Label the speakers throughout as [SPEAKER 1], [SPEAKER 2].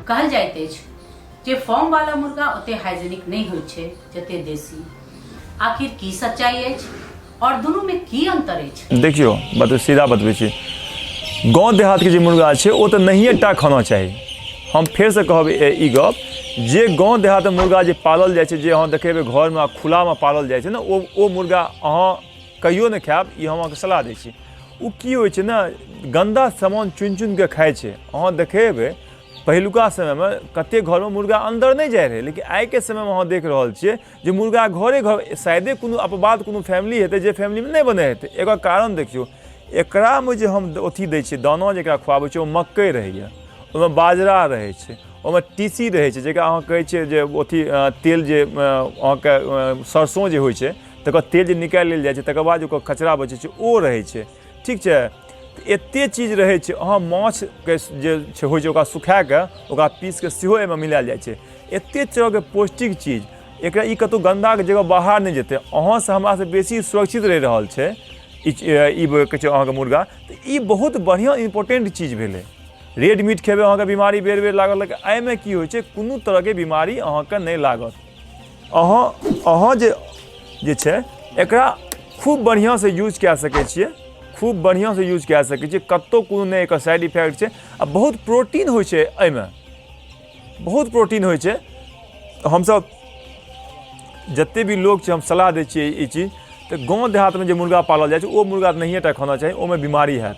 [SPEAKER 1] कहल जाइत अछि जे फॉर्म वाला मुर्गा ओते हाइजेनिक नहि होइत छै जते देसी। आखिर की सच्चाई अछि और दुनू में की अंतर अछि?
[SPEAKER 2] देखियौ, बतबै, सीधा बतबै छी। गाँव देहातके जे मुर्गा छै ओ तऽ नहिए टा खाना चाही। हम फेरसँ कहब ई गप जे गाँव देहातमे मुर्गा जे पालल जाइ छै, जे अहाँ देखेबै घरमे आ खुलामे पालल जाइ छै ने, ओ मुर्गा अहाँ कहियो नहि खायब, ई हम अहाँके सलाह दै छी। ओ की होइ छै ने, गन्दा सामान चुनि चुनिके खाइ छै। अहाँ देखेबै पहिलुका समयमे कतेक घरमे मुर्गा अन्दर नहि जाइ रहै, लेकिन आइके समयमे अहाँ देख रहल छियै जे मुर्गा घरे घर, शायदे कोनो अपवाद कोनो फैमिली हेतै जे फैमिलीमे नहि बनै हेतै। एकर कारण देखियौ, एकरामे जे हम अथी दै छियै, दाना जेकरा खुआबै छियै, ओ मकइ रहैए, ओहिमे बाजरा रहै छै, ओहिमे तीसी रहै छै, जकरा अहाँ कहै छियै जे अथी तेल, जे अहाँके सरसो जे होइ छै तकर तेल जे निकालि लेल जाइ छै, तकर बाद जे ओकर कचरा बचै छै ओ रहै छै। ठीक छै, तऽ एतेक चीज रहै छै। अहाँ माछके जे छै होइ छै ओकरा सुखाकऽ ओकरा पीसके सेहो एहिमे मिलायल जाइ छै। एतेक तरहके पौष्टिक चीज एकरा, ई कतहु गन्दाके जगह बाहर नहि जेतै, अहाँसँ हमरासँ बेसी सुरक्षित रहि रहल छै ई। ई कहै छै अहाँके मुर्गा तऽ ई बहुत बढ़िआँ इम्पोर्टेंट चीज भेलै। रेड मीट खेबै, अहाँके बीमारी बेर बेर लागल, लेकिन एहिमे की होइ छै, कोनो तरहके बीमारी अहाँके नहि लागत। अहाँ जे जे छै एकरा खूब बढ़िआँसँ यूज कए सकै छियै, खूब बढ़िआँसँ यूज कए सकै छियै। कतहु कोनो नहि एकर साइड इफेक्ट छै आ बहुत प्रोटीन होइ छै एहिमे, बहुत प्रोटीन होइ छै। हमसब जतेक भी लोक छै, हम सलाह दै छियै ई चीज तऽ गाँव देहातमे जे मुर्गा पालल जाइ छै ओ मुर्गा नहिए टा खाना चाही, ओहिमे बीमारी हैत।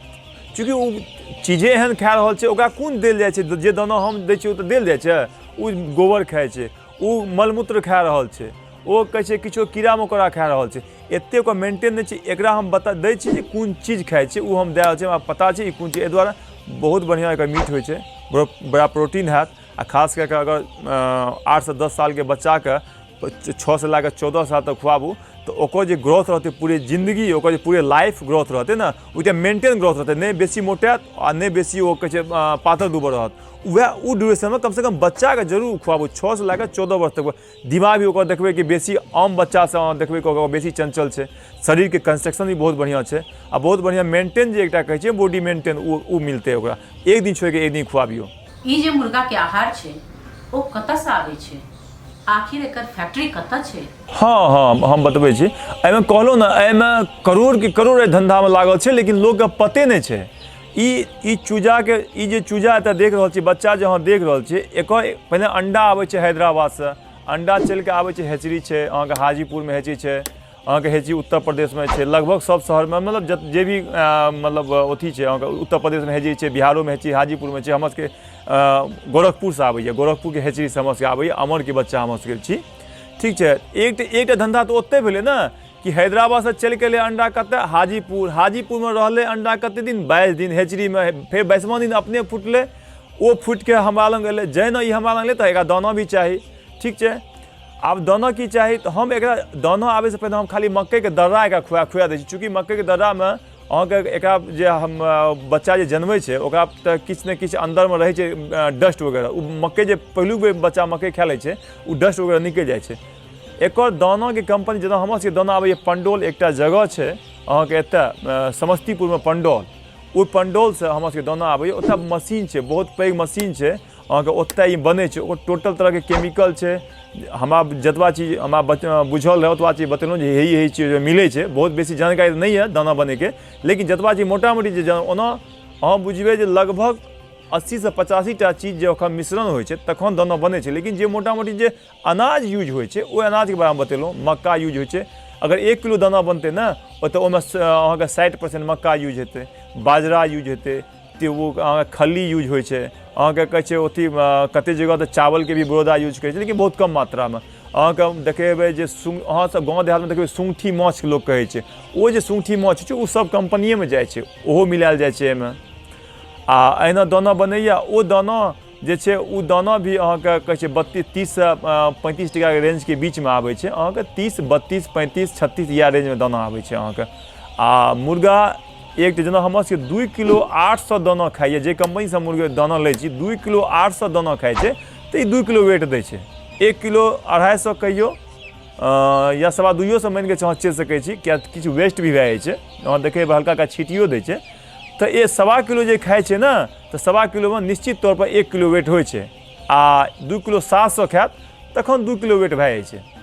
[SPEAKER 2] चूँकि ओ चीजे एहन खा रहल छै, ओकरा कोन देल जाइ छै? जे दाना हम दै छियै ओ तऽ देल जाइ छै? ओ गोबर खाइ छै, ओ मलमूत्र खा रहल छै, ओ कहै छै किछो कीड़ा मकोड़ा खा रहल छै। एतेक ओकर मेन्टेन नहि छै। एकरा हम बता दै छी जे कोन चीज खाइ छै, ओ हम दए रहल छी, हमरा पता छै ई कोन चीज। एहि दुआरे बहुत बढ़िआँ एकर मीट होइ छै, बड़ा प्रोटीन हैत। आ खास कए कऽ अगर 8सँ 10 सालके बच्चाके 6सँ लए कऽ 14 साल तक खुआबू तऽ ओकर जे ग्रोथ रहतै पूरे जिन्दगी, ओकर जे पूरे लाइफ ग्रोथ रहतै ने, ओ जे मेन्टेन ग्रोथ रहतै, नहि बेसी मोटायत आ नहि बेसी ओ कहै छै पातर दुबर रहत। वएह ओ ड्यूरेशनमे कमसँ कम बच्चाके जरूर खुआबू, 6सँ लए कऽ 14 वर्ष तक। दिमाग भी ओकर देखबै कि बेसी आम बच्चासँ अहाँ देखबै कि ओकर बेसी चञ्चल छै, शरीरके कंस्ट्रक्शन भी बहुत बढ़िआँ छै आ बहुत बढ़िआँ मेन्टेन जे एकटा कहै छै बॉडी मेन्टेन, ओ मिलतै ओकरा। एक दिन छोड़िके एक दिन खुआबियौ।
[SPEAKER 1] ई जे मुर्गा के आहार छै ओ कतऽ से आबै छै? आखिर एकर फैक्ट्री कतऽ छै?
[SPEAKER 2] हँ, हम बतबै छी। एहिमे कहलहुँ ने, एहिमे करोड़के करोड़ एहि धन्धामे लागल छै, लेकिन लोकके पते नहि छै। ई ई चूजाके, ई जे चूजा एतऽ देख रहल छी, बच्चा जे अहाँ देख रहल छी, एकर पहिने अंडा आबै छै हैदराबादसँ। अंडा चलि कऽ आबै छै, हैचरी छै अहाँके हाजीपुरमे, हैचरी छै अहाँके, हैचरी उत्तर प्रदेशमे छै, लगभग सब शहरमे, मतलब जे भी मतलब अथी छै अहाँके, उत्तर प्रदेशमे हैचरी छै, बिहारोमे हैचरी हाजीपुरमे छै। हमर सबके गोरखपुरसँ आबैए, गोरखपुरके हैचरीसँ हमर सबके आबैए। अमरके बच्चा हमर सबके छी। ठीक छै, एकटा धन्धा तऽ ओतहि भेलै ने कि हैदराबादसँ चलि कऽ एलै अंडा कतऽ? हाजीपुर। हाजीपुरमे रहलै अंडा कते दिन? 22 दिन हैचरीमे। फेर 22वां दिन अपने फुटलै, ओ फुटिके हमरा लग एलै। जहिना ई हमरा लग एलै तऽ एकरा दाना भी चाही। ठीक छै, आब दाना की चाही? तऽ हम एकरा दाना आबैसँ पहिने हम खाली मकइके दर्रा एकरा खुआ खुआ दै छी। चूँकि मकइके दर्रामे अहाँके एकरा जे हम बच्चा जे जनमै छै ओकरा तऽ किछु ने किछु अन्दरमे रहै छै डस्ट वगैरह, ओ मकइ जे पहिलुक बेर बच्चा मकइ खा लै छै, ओ डस्ट वगैरह निकलि जाइ छै। एकर दानाके कम्पनी, जेना हमर सबके दाना आबैए पंडौल, एकटा जगह छै अहाँके एतऽ समस्तीपुरमे पंडौल, ओहि पंडौलसँ हमर सबके दाना आबैए। ओतऽ मशीन छै, बहुत पैघ मशीन छै अहाँके, ओतऽ ई बनै छै। ओकर टोटल तरहके केमिकल छै। हमरा जतबा चीज हमरा बुझल रहै ओतबा चीज बतेलहुँ जे यही यही चीज मिलै छै। बहुत बेसी जानकारी नहि यऽ दाना बनैके, लेकिन जतबा चीज मोटा मोटी जे ओना अहाँ बुझबै जे लगभग 80सँ 85 टा चीज जे ओकर मिश्रण होइ छै तखन दाना बनै छै। लेकिन जे मोटा मोटी जे अनाज यूज होइ छै, ओहि अनाजके बारेमे बतेलहुँ। मक्का यूज होइ छै। अगर 1 किलो दाना बनतै ने, ओतऽ ओहिमे अहाँके 60% मक्का यूज हेतै, बाजरा यूज हेतै, तऽ ओ अहाँके खल्ली यूज होइ छै। अहाँके कहै छै अथी कतेक जगह तऽ चावलके भी बड़ौदा यूज करै छै, लेकिन बहुत कम मात्रामे। अहाँके देखेबै जे अहाँ सब गाँव देहातमे देखबै सुङ्गठी माछ लोक कहै छै, ओ जे सुङ्गठी माछ होइ छै ओ सब कम्पनिएमे जाइ छै, ओहो मिलायल जाइ छै एहिमे। आ एहिना दाना बनैए। ओ दाना जे छै, ओ दाना भी अहाँके कहै छै 32, 30सँ 35 टाकाके रेंजके बीचमे आबै छै अहाँके। 30, 32, 35, 36 इएह रेंजमे दाना आबै छै अहाँके। आ मुर्गा एक जेना हमर सबके 2 किलो 800 दाना खाइए, जे कम्पनीसँ मुर्गा दाना लै छी, 2 किलो 800 दाना खाइ छै तऽ ई 2 किलो वेट दै छै। 1 किलो 250 कहियौ या सवा दुइयोसँ मानिके अहाँ चलि सकै छी, किया किछु वेस्ट भी भए जाइ छै। अहाँ देखबै हल्का हल्का छीटियो दै छै। तऽ ए 1.25 किलो जे खाइ छै ने, तऽ 1.25 किलोमे निश्चित तौरपर 1 किलो वेट होइ छै। आ 2 किलो 700 खायत तखन 2 किलो वेट भए जाइ छै।